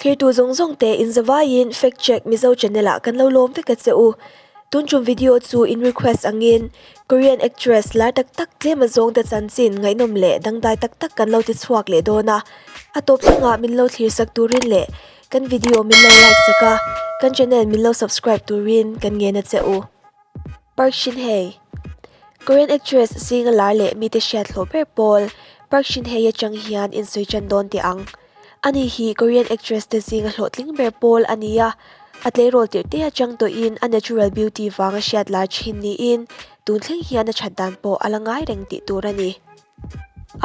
Thlirtu zawng zawng te in zavaiin Fact Check Mizo channel ah kan lo lawm vek a che u. Tun tum video chu in request angin Korean actress lar tak tak tlem azawng te chanchin ngaihnawm leh dangdai tak tak kan lo ti chhuak leh dawn a. A tawp thlengah min lo thlir sak turin leh kan video min lo like sak a, kan channel min lo subscribe turin kan ngen a che u. Park Shin Hye, Korean actress zinga lar leh mite hriat hlawh ber pawl Park Shin Hye atang hian insawi tan dawn teh ang. Ani hi Korean actress te zinga hlawhtling ber pawl a ni a, a tleirawl tirh te atang tawhin a natural beauty vanga hriat lar thin niin tun thleng hian a that dan pawh a la ngai reng tih tur a ni.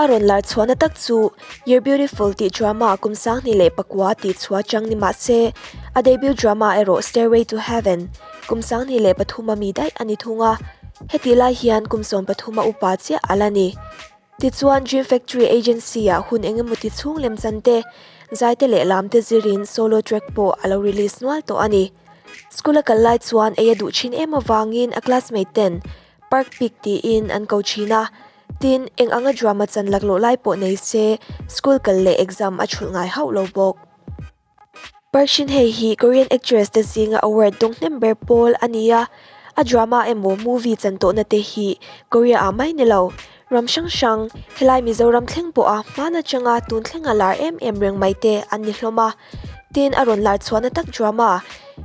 A rawn lar chhuahna tak chu You're Beautiful tih drama kum 2009 tih chhuah chang ni mah se, a debut drama erawh Stairway to Heaven kum 2003 a mi daih a ni thung a, hetih lai hian kum 13 a upa chiah a la ni. Tichuan Dream Factory Agency-ah hun engemaw ti chhung lemchan te, zai te leh lam te zirin solo track pawh a lo release nual tawh a ni. School a kal lai chuan ei a duh thin em avangin a classmate ten Park Pig tiin an ko thin a, tin, eng anga drama chan laklawh lai pawh nei se school kal leh exam a chhulh ngai hauh lo bawk. Park Shin Hye hi Korean actress te zinga award dawng hnem ber pawl a ni a, a drama emaw movie chan tawhna te hi Korea ah mai ni lo, ram hrang hrang, helai Mizoram thleng pawha hman atanga tun thlenga lar em em reng mai te an ni hlawm a. Tin, a rawn lar chhuahna tak drama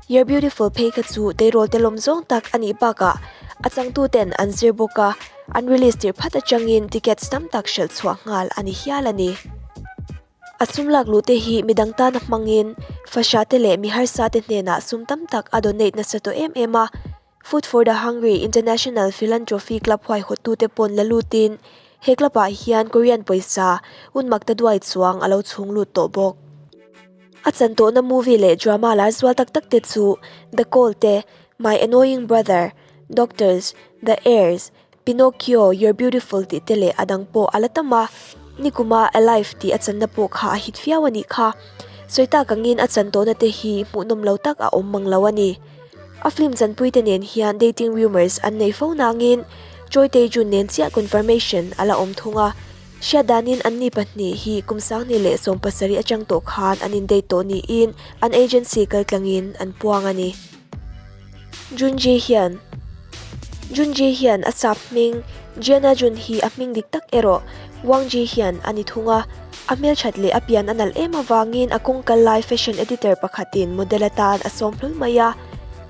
You're Beautiful phei kha chu tleirawl te lawm zawng tak a nih bakah a changtu ten an zir bawk a, an release tirh phat atangin tickets tam tak hralh chhuah nghal a ni hial a ni. A sum lak luh te hi midang tana hmangin fasha te leh mi harsa te hnenah sum tam tak a donate nasa tawh em em a. Food for the Hungry International Philanthropy Club huaihawttute pawn la lutin he club ah hian Korean pawisa un makta duai chuang a lo chhung lut tawh bawk. A chan tawhna movie leh drama lar zual tak tak te chu The Call te, My Annoying Brother, Doctors, The Heirs, Pinocchio, You're Beautiful tih te leh a dang pawh a la tam a, nikuma Alive tih a channa pawh kha a hit viau a nih kha. Sawi tak angin a chan tawhna te hi hmuhnawm lo tak a awm mang lo a ni. A film chanpui te nen hian dating rumours an nei fo nangin Choi Tae-jun nen chiah confirmation a la awm thung a, hriat danin anni pahnih hi kum 2017 atang tawh khan an in-date tawh niin an agency kaltlangin an puang a ni. Jun Ji Hyun Jun Ji Hyun a sap hming Gianna Jun hi a hming dik tak erawh Wang Ji Hyun a ni thung a, a hmelthat leh a pian a nalh em avangin a kawng kal lai fashion editor pakhatin model atan a sawm hlul mai a.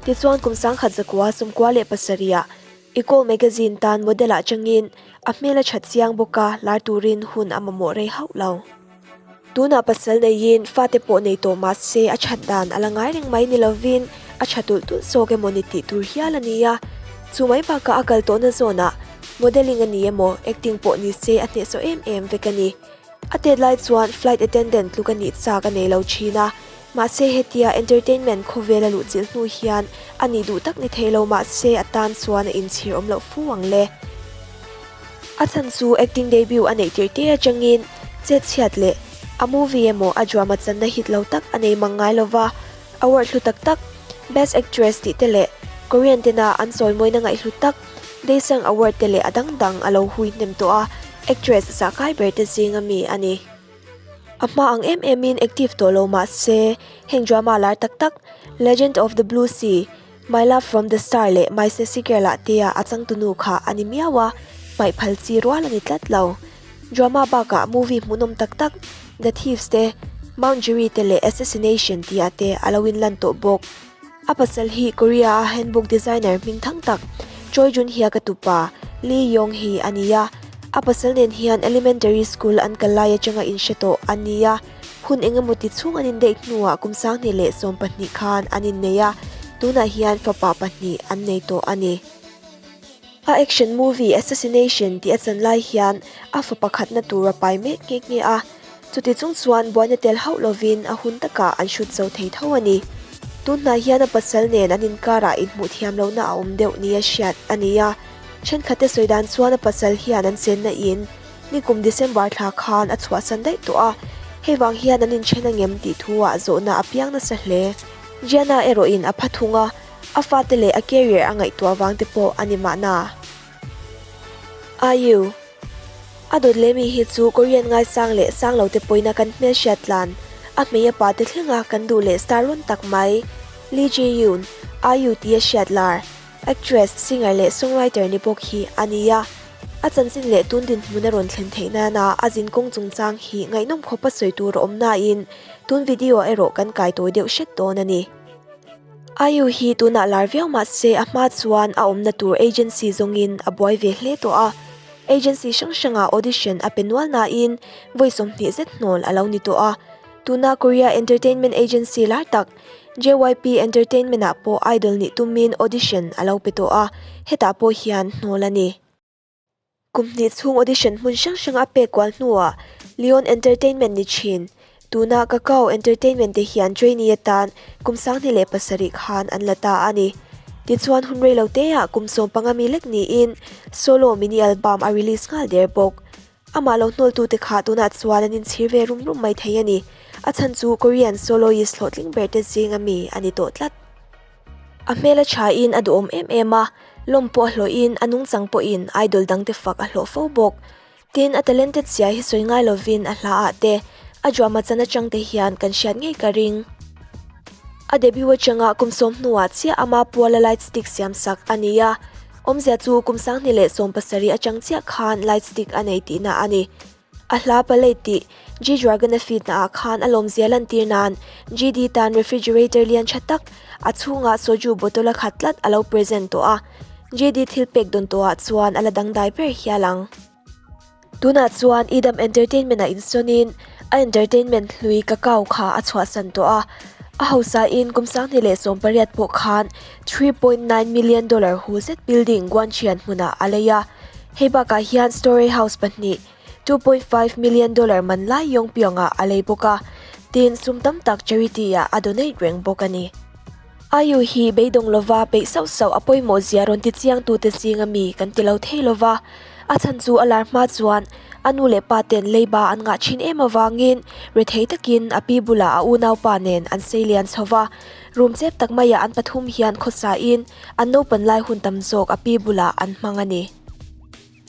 Tichuan kum 1997 ah Ecole magazine tan model ah changin a hmel a that chiang bawk a, lar turin hun a mamawh rei hauh lo. Tunah pasal neiin fate pawh nei tawh mah se a that dan a la ngai reng mai ni lovin a tha tulh tulh zawk emaw ni tih tur hial a ni a. Chu mai bakah a kal tawhna zawnah modelling a ni emaw acting pawh ni se a hnehsawh em em vek a ni. A tet lai chuan flight attendant tluk a nih chak a nei lo thin a, mahse hetia entertainment khawvel a luhchilh hnu hian a nih duh tak ni thei lo mah se a tan chuan a inchhir awm loh fu ang le. A chhan chu acting debut a neih tirh te atangin chet chhiat leh a movie emaw a drama channa hit lo tak a nei mang ngai lova, award hlu tak tak Best Actress tih te leh Korean tena an chawimawina ngaihhlu tak Daesang Award te leh a dang dang a lo hui hnem tawh a, actress zahkai ber te zinga mi a ni. A hma ang em emin active tawh lo mah se heng drama lar tak tak Legend of the Blue Sea, My Love From The Star leh My Sassy Girl ah tia a changtunu kha a ni miau a, hmaih phal chi rual a ni tlat lo. Drama bakah movie hmuhnawm tak tak The Thieves te, Mount Jiri te leh Assassination tih ah te a lo inlan tawh bawk. A pasal hi Korea a handbook designer hming thang tak Choi Jun Hyuk a tupa Lee Yong Hee a ni a, a pasal nen hian elementary school an kal lai atanga inhre tawh a ni a. Hun engemaw ti chhung an indate hnuah kum 2012 khan an innei a, tunah hian fapa pahnih an nei tawh a ni. A action movie Assassination tih a chan lai hian a fapa khatna tur a pai mek nghe nghe a, chuti chung chuan buaina tel hauh lovin a hun takah an hrut zo thei tho a ni. Tunhnai hian a pasal nen an inkarah inhmuh thiam lohna a awm deuh nia hriat a ni a, thenkhatte sawi dan chuan a pasal hian an chenna in Nikum December thla khan a chhuahsan daih tawh a, hei vang hian an inthen angem tih thu-ah zawhna a piang nasa hle. Gianna erawhin a pha thung a, a fate leh a career a ngaihtuah vang te pawh a ni mahna. IU A dawt leh mi hi chu Korean ngaisang leh sang lo te pawina kan hmelhriat tlan. A hmei a pa te thlenga kan duh leh star rawn tak mai, Lee Ji Yoon, IU tia hriat lar, actress, singer leh songwriter ni bawk hi a ni a. A chanchin leh tun dinhmun a rawn thlen theih nana a zinkawng chungchang hi ngaihnawm khawpa sawi tur a awm nain tun video ah erawh kan kai tawi deuh hret dawn a ni. IU hi tunah lar viau mah se a hma chuan a awmna tur agency zawngin a buai ve hle tawh a. Agency hrang hrangah audition a pe nual nain vawi 20 zet hnawl a lo ni tawh a. Tuna Korea entertainment agency lar tak JYP Entertainment ah pawh idol nih tumin audition a lo pe tawh a, hetah pawh hian hnawl a ni. Kum hnih chhung audition hmun hrang hrang a pek kual hnuah Leon Entertainment ni thin. Tuna Kakao Entertainment te hian trainee atan kum 2007 khan an la ta a ni. Tichuan hun rei lo teah kum 15 mi lek niin solo mini album a release nghal der bawk. Amah lo hnawltute kha tunah chuan an inchhir ve rum rum mai thei a ni. A chhan chu Korean soloist hlawhtling ber te zinga mi a ni tawh tlat. A hmel a thain a duhawm em em a, lawm pawh a hlawhin a nungchang pawhin idol dangte fak a hlawh fo bawk. Tin, a talented zia hi sawi ngai lovin a hla ah te, a drama chan atang te hian kan hriat ngei ka ring. A debut atanga kum 10 hnuah chiah ama puala light stick siam sak a ni a, Awmzia chu kum 2017 atang chiah khan light stick a nei tihna a ni. A hla palei tih G-Dragon a feed naah khan a lawmzia lantir nan GD tan refrigerator lian tha tak a chhungah soju bottle a khat tlat a lo present tawh a. GD thil pek dawn tawhah chuan a la dangdai ber hial ang. Tunah chuan Idam Entertainment ah insawnin a entertainment hlui Kakao kha a chhuahsan tawh a. A hausain kum 2018 pawh khan $3.9 million hu zet building Guanqian hmunah a lei a. Hei bakah hian storey house pahnih $2.5 million man lai Yongpyong ah a lei bawk a. Tin, sum tam tak charity ah a donate reng bawk a ni. IU hi beidawng lova peih sauh sauh a pawimawh zia rawn ti chiang tute zinga mi kan ti lo thei lova, a chhan chu a lar hma chuan a nu leh pa ten leiba an ngah thin em avangin rethei takin a pi bulah a unaupa nen an sei lian chho va, room chep tak maiah an pathum hian khawsain an naupan lai hun tam zawk a pi bulah an hmang a ni.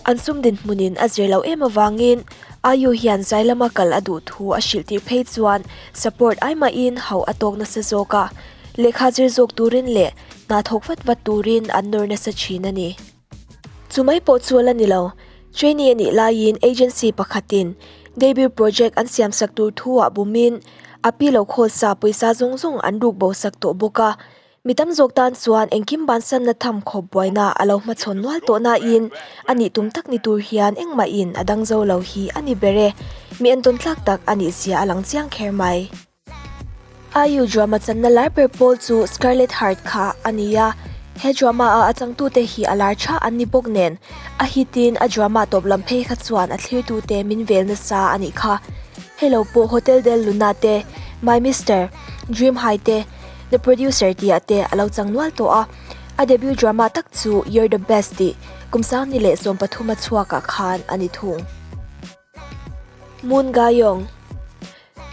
An sum dinhmunin a zir loh em avangin IU hian zai lama kal a duh thu a hrilh tir phei chuan support ai mahin hauh a tawk nasa zawk a, lehkha zir zawk turin leh hna thawk vat vat turin an nawr nasa thin a ni. Chu mai pawh chu a la ni lo, trainee a nih laiin agency pakhatin debut project an siamsak tur thu-ah bumin a pi lo khawl sa pawisa zawng zawng an ruk bo sak tawh bawk a, Mi tam zawk tan chuan engkim bansanna tham khawp buaina a lo hmachhawn nual tawh nain a nih tum tak ni tur hian engmahin a dang zo lo hi a ni ber e. Mi entawn tlak tak a nih zia a lang chiang kher mai. IU drama channa lar ber pawl chu Scarlet Heart kha a ni a, he drama a a changtute hi a lar tha an ni bawk nen a hit in a drama tawp lam phei kha chuan a thlirtute min vel nasa a nih kha. Hei lo pawh Hotel Del Luna te, My Mister, Dream High te, The Producer tih ah te a lo chang nual tawh a, a debut drama tak chu You're the Best tih kum 2013 a chhuak ah khan a ni thung. Moon Ga-young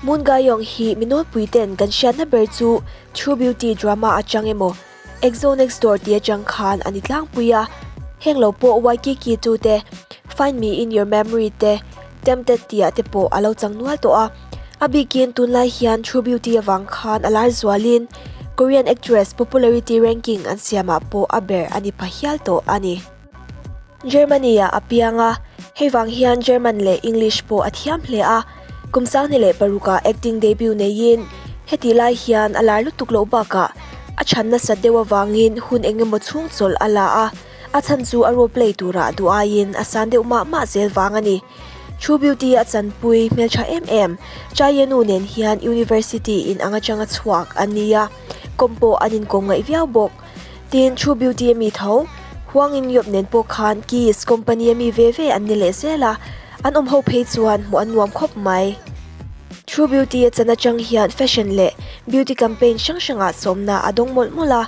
Moon Ga-young hi mi nawlpui ten kan hriatna ber chu True Beauty drama atang emaw Exo Next Door tih atang khan a ni tlangpui a, heng lo pawh Waikiki 2 te, Find Me In Your Memory te, Tempted tih ah te pawh a lo chang nual tawh a. A bikin tunlai hian True Beauty avang khan a lar zualin Korean actress popularity ranking an siamah pawh a ber a ni pha hial tawh a ni. Germany-ah a piang a, hei vang hian German leh English pawh a thiam hle a. Kum 2006-ah acting debut neiin hetih lai hian a lar lutuk loh bakah a chhan nasat deuh avangin hun engemaw chhung chawlh a la a, a chhan chu a role play turah duh aiin a san deuh mah mah zel vang a ni. True Beauty a chanpui hmeltha em em, Chaye nu nen hian University in ang atanga chhuak an ni a, kawm pawh an inkawm ngaih viau bawk. Tin, True Beauty a mi tho, Huang In Yop nen pawh khan Kiss Company a mi ve ve an ni leh zel a, an awm ho phei chuan hmuh an nuam khawp mai. True Beauty a chan atang hian fashion leh beauty campaign hrang hrangah sawmna a dawng mawlh mawlh a,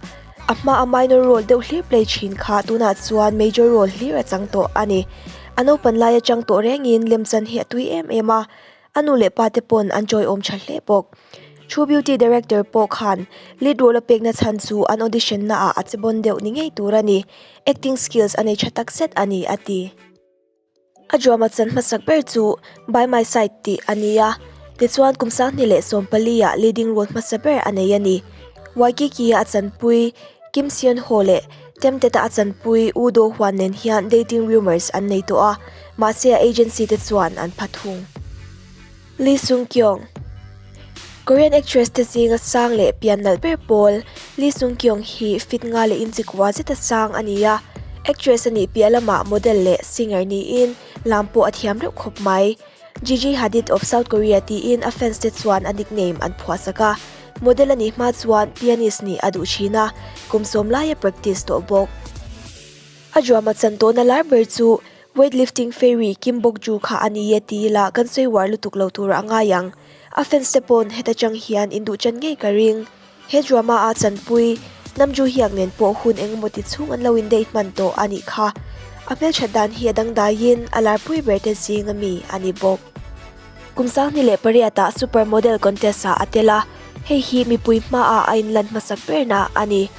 A hma a minor role deuh hlir play thin kha tunah chuan major role hlir a chang tawh a ni. A naupan lai atang tawh rengin lemchan hi a tui em em a, a nu leh pa te pawn an tawiawm tha hle bawk. True Beauty director pawh khan lead role a pekna chhan chu an audition naah a che bawn deuh ni ngei tur a ni, acting skills a nei tha takzet a ni a ti. A drama chan hmasak ber chu By My Side tih a ni a. Tichuan kum 2014 ah leading role hmasa ber a nei a ni. Waikiki-a a chanpui Kim Seon Ho leh Tempted-a a chanpui Woo Do Hwan nen hian dating rumours an nei tawh a, mahse a agency te chuan an pha thung. Lee Sung Kyung Korean actress te zinga sang leh pian nalh ber pawl Lee Sung Kyung hi fit nga leh inchikua zeta sang a ni a, actress a nih piah lamah model leh singer niin lam pawh a thiam reuh khawp mai. Gigi Hadid of South Korea tiin a fans te chuan a nickname an phuahsak a, model a nih hma chuan pianist nih a duh thin a, kum sawm laia practice tawh bawk. A drama chan tawhna lar ber chu Weightlifting fairy Kim Bok Joo kha a ni e ti ila kan sawi uar lutuk lo turah a ngai ang. A fans te pawn heta chang hian induh chan ngei ka ring. He drama a chanpui Nam Joo Hyuk nen pawh hun engemaw ti chhung an lo indeih hman tawh a nih kha. A hmelthat dan hi a dangdaiin a larpui ber te zing a mi a ni bawk. Kum 2008 ah Super Model Contest ah a tel a, hei hi mipui hmaah a inlan hmasak berna a ni.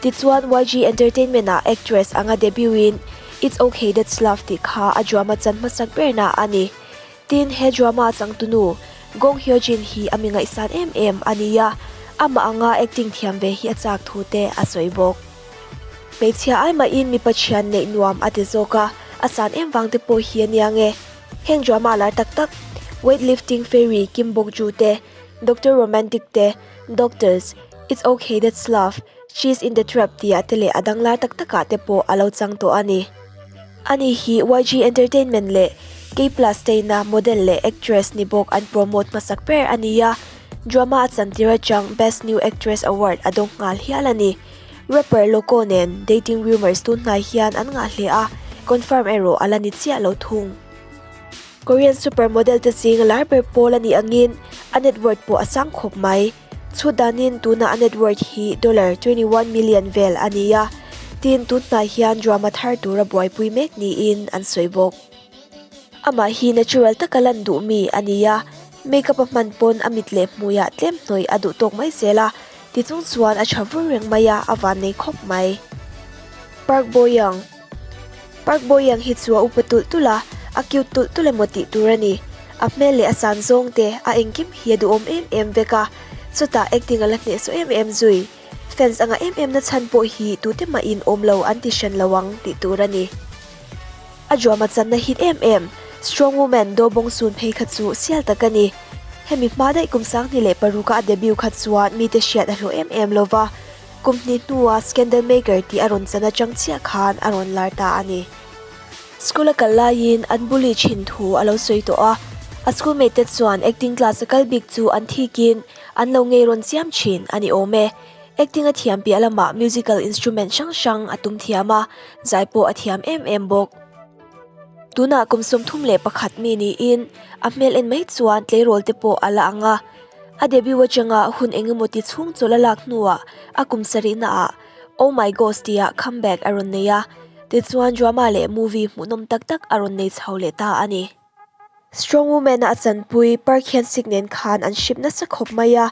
Tichuan YG Entertainment ah actress anga debut in It's Ok That's Love tih kha a drama chan hmasak berna a ni. Tin, he drama changtunu Gong Hyo Jin hi a mi ngaihsan em em a ni a, amah anga acting thiam ve hi a chak thu te a sawi bawk. Hmeichhia ai mahin mipa thian neih nuam a ti zawk a, a san em vang te pawh hi a nia nge. Heng drama lar tak tak Weightlifting Fairy Kim Bok Joo te, Doctor Romantic te, Doctors, It's Ok That's Love, She's in the Trap tih-ah te leh a dang lar tak takah te pawh a lo chang tawh a ni. Ani hi YG Entertainment leh K-Plus teina model leh actress ni bawk an promote hmasak ber a ni a, drama a chantir atang Best New Actress Award a dawng nghal hial a ni. Rapper Loco nen dating rumours tun hnai hian an ngah hle a, confirm erawh a la ni chiah lo thung. Korean supermodel te zing lar ber pawl a nih angin a net worth pawh a sang khawp mai. Chhut danin tuna a net worth hi dollar 21 million vel a ni a, tin tun hnai hian drama thar tura buaipui mek niin an sawi bawk. Amah hi natural taka lan duh mi a ni a, makeup a hman pawn a mit leh hmuiah tlem hnawih a duh tawk mai zel a, tichung chuan a tha vur reng mai a, a van nei khawp mai. Park Bo Young Park Bo Young hi chu a upa tulh tulh a, a cute tulh tulh emaw tih tur a ni. A hmel leh a san zawng te, a engkim hi a duhawm em em vek a, chutah acting a la hnehsawh em em zui. Fans anga em em na chhan pawh hi tute mahin awm lo an ti hran lo ang tih tur a ni. A drama channa hit em em, Strong Woman Do Bong Soon phei kha chu sial tak a ni. Hemi hma daih kum 2006 a a debut kha chuan mite hriat a hlawh em em lo va, kum hnih hnua Scandal Maker tih a rawn chan atang chiah khan a rawn lar ta a ni. School a kal laiin an bully thin thu a lo sawi tawh a, a schoolmate te chuan acting class a kal bik chu an thikin an lo ngei rawn chiam thin a ni awm e. Acting a thiam piah lamah musical instrument hrang hrang a tum thiam a, zai pawh a thiam em em bawk. Tunah kum 31 mi niin a hmel en mai chuan tleirawl te pawh a la ang a. A debut atanga hun engemaw ti chhung chawlh a lak hnuah a kum sarihnaah Oh My Ghost tia comeback a rawn nei a, tichuan drama leh movie hmuhnawm tak tak a rawn nei chho leh ta a ni. Strong Woman a chanpui Park Hyun Sik nen khan an hrip nasa khawp mai a,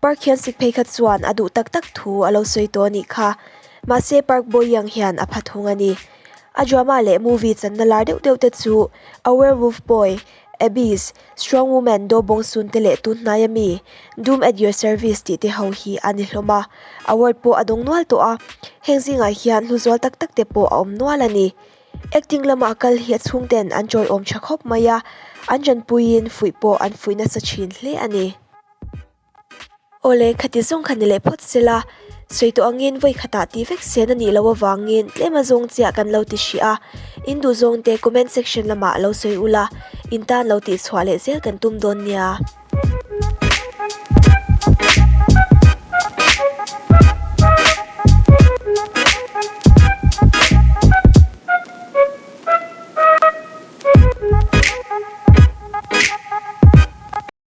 Park Hyun Sik phei kha chuan a duh tak tak thu a lo sawi tawh a nih kha. Mahse Park Bo Young hian a pha thung a ni. A drama leh movie channa lar deuh deuh te chu A Werewolf Boy, Abyss, Strong Woman Do Bong Soon te leh tun hnai ami Doom at Your Service tih te ho hi a ni hlawm a, award pawh a dawng nual tawh a, heng zingah hian hluzual tak tak te pawh a awm nual a ni. Acting lama a kal hi a chhungten an chawiawm tha khawp mai a, an tanpuiin fuih pawh an fuih nasa thin hle a ni. Awle, khati zawng kha ni leh phawt sela, sawi tawh angin vawi khatah tih vek sen a nih loh avangin tlem a zawng chiah kan lo ti hrih a, in duh zawngte comment section lamah lo sawi ula, in tan lo tihchhuah leh zel kan tum dawn nia.